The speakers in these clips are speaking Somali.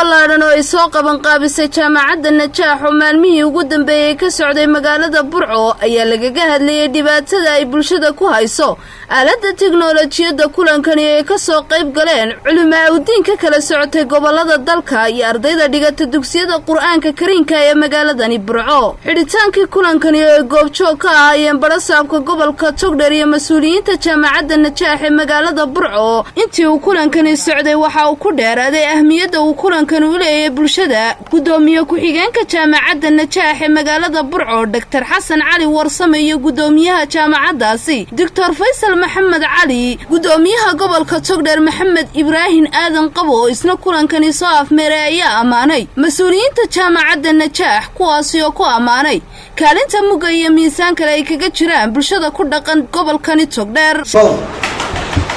Ballaadhan oo ay soo qabanqaabisay Jaamacadda Najaax oo maalmihii ugu dambeeyey ka socday magaalada Burco ayaa lagaga hadlayay dhibaatada ay bulshada ku hayso aaladda tiknolojiyadda. Kulankani ay ka soo qayb galeen culimaa-udiin ka kala socotay gobollada dalka iyo ardayda dhigata dugsiyada Qur-aanka Kariimka ee magaaladani Burco. Xidhitaankii kulankani oo ay goobjoog ka ahaayeen barasaabka gobolka Togdher iyo mas-uuliyiinta Jaamacadda Najaax ee magaalada Burco, intii uu kulankani socday waxa uu ku dheeraaday ahmiyadda uu kulankani u leeyahay bulshada guddoomiye ku-xigeenka Jaamacadda Najaax ee magaalada Burco, Doctor Xasan Cali Warsame, iyo guddoomiyaha jaamacaddaasi, Doctor Faysal Maxamed Cali. Guddoomiyaha gobolka Togdheer, Maxamed Ibraahim Aadan Qabo, oo isna kulankani soo afmeeray, ayaa ammaanay mas-uuliyiinta Jaamacadda Najaax, kuwaasi oo ku ammaanay kaalinta mugga iyo miisaan kale ay kaga jiraan bulshada ku dhaqan gobolkani Togdheer.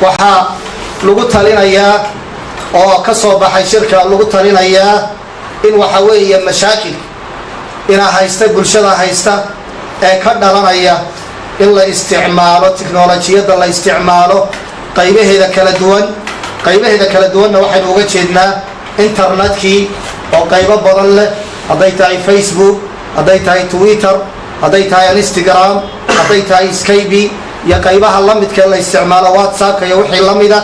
Waxaa lagu talinayaa oo ka soo baxay shirka, lagu talinayaa in waxa weeye mashaakil ina haysta, bulshada haysta ee ka dhalanaya in la isticmaalo tiknolojiyadda, la isticmaalo qaybaheeda kala duwan. Qaybaheeda kala duwanna waxaynu uga jeednaa internetkii oo qaybo badan leh, hadday tahay Facebook, hadday tahay Twitter, hadday tahay Instagram, hadday tahay Skype iyo qaybaha la midka la isticmaalo, WhatsAppka iyo wixii la mida.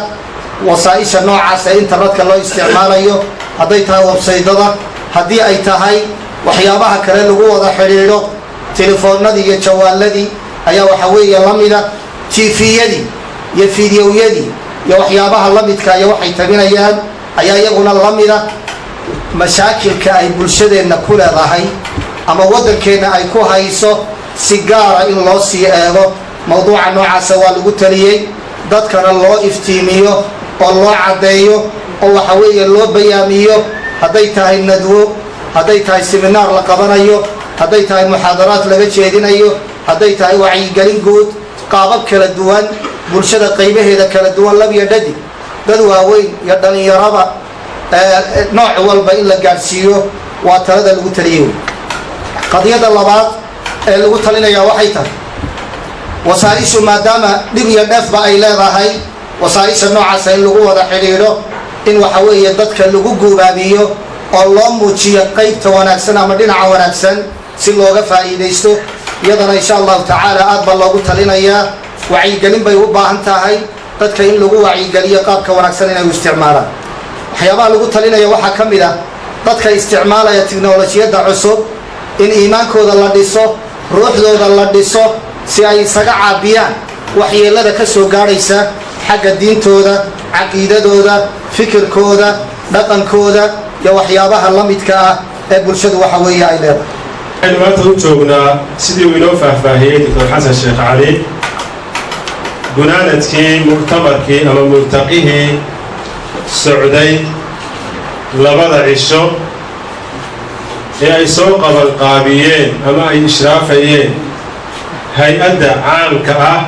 Wasaaisha noocaas ee internetka loo isticmaalayo, hadday tahay websaydada, haddii ay tahay waxyaabaha kale lagu wada xidhiidho, telefoonadii iyo jawaaladii ayaa waxa weeye la mida, TV-yadii iyo fideoyadii iyo waxyaabaha la midka iyo waxay tabinayaan ayaa iyaguna la mida. Mashaakilka ay bulshadeenna ku leedahay ama waddankeenna ay ku hayso si gaara in loo sii eego mawduuca noocaasa waa lagu taliyey, dadkana loo iftiimiyo oo loo caddeeyo oo waxa weeye loo bayaamiyo, hadday tahay nadwo, hadday tahay seminaar la qabanayo, hadday tahay muxaadaraad laga jeedinayo, hadday tahay wacyigelin guud, qaabab kala duwan, bulshada qaybaheeda kala duwan, lab iyo dhadig, dad waaweyn iyo dhallinyaraba, nooc walba in la gaadhsiiyo waa talada lagu taliyey. Qadiyadda labaad ee lagu talinayaa waxay tahay wasaaishu maadaama dhib iyo dheefba ay leedahay, wasaaisha noocaasa in lagu wada xidhiidho, in waxa weeye dadka lagu guubaabiyo oo loo muujiyo qaybta wanaagsan ama dhinaca wanaagsan si looga faa'iidaysto. Iyadana insha Allahu tacaala aad baa loogu talinayaa. Wacyigelin bay u baahan tahay, dadka in lagu wacyigeliyo qaabka wanaagsan inay u isticmaalaan. Waxyaabaha lagu talinaya waxaa ka mid ah dadka isticmaalaya tiknolojiyadda cusub in iimaankooda la dhiso, ruuxdooda la dhiso, si ay isaga caabiyaan waxyeelada ka soo gaadhaysa xagga diintooda, caqiidadooda, fikirkooda, dhaqankooda iyo waxyaabaha la midka ah ee bulshadu waxa weeye ay leedahay. Waxaynu maanta u joognaa, sidii uu inoo faahfaahiyey Doctor Xasan Sheekh Cali, gunaanadkii muctamarkii ama multaqihii socday 2da cisho ee ay soo qabanqaabiyeen ama ay ishraafayeen hay-adda caamka ah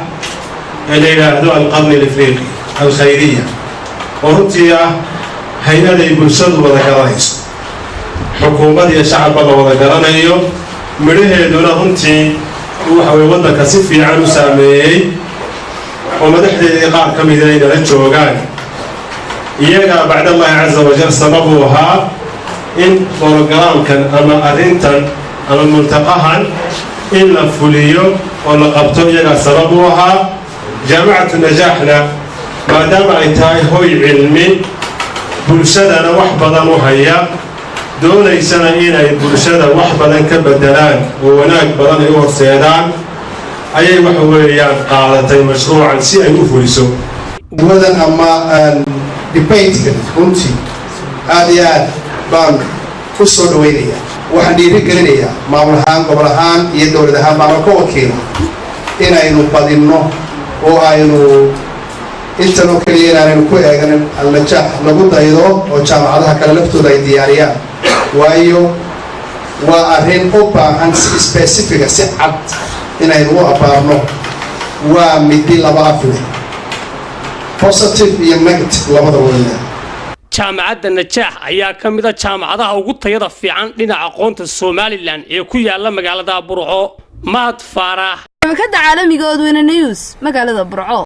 ee la yidhaahdo Alqarni Alifriiqi Alkhayriya, oo runtii ah hay-aday bulshadu wada garanayso, xukuumad iyo shacabba la wada garanayo, midhaheeduna runtii waxa weye waddanka si fiican u saameeyey, oo madaxdeedii qaar ka mida ay nala joogaan. Iyagaa bacdallaahi casa wajal sababuu ahaa in borogaraamkan ama arrintan ama multaqahan in la fuliyo oo la qabto. Iyagaa sabab u ahaa. Jaamacatu Najaaxna, maadaama ay tahay hoy cilmi, bulshadana wax badan u haya, doonaysana inay bulshada wax badan ka beddelaan oo wanaag badan ay u horseedaan, ayay waxa weeyaan qaadatay mashruucan si ay u fuliso. Wadan ama debatekan runtii aad iyo aad baan u soo dhaweynaya. Waxaan dhiiri gelinayaa maamul ahaan, gobol ahaan iyo dowlad ahaan baanu ka wakiila inaynu badinno oo aynu intan oo keliya inaanaynu ku eeganin Alnajaax, lagu daydo oo jaamacadaha kale laftooda ay diyaariyaan, waayo waa arrin u baahan si specific ah, si cad inaynu u abbaarno. Waa midi laba af leh, positive iyo negative labada weyna. Jaamacadda Najaax ayaa ka mid ah jaamacadaha ugu tayada fiican dhinaca aqoonta Somaliland ee ku yaala magaalada Burco. Mahad Faarax. Shabakada caalamiga Oodweyne News, magaalada Burco.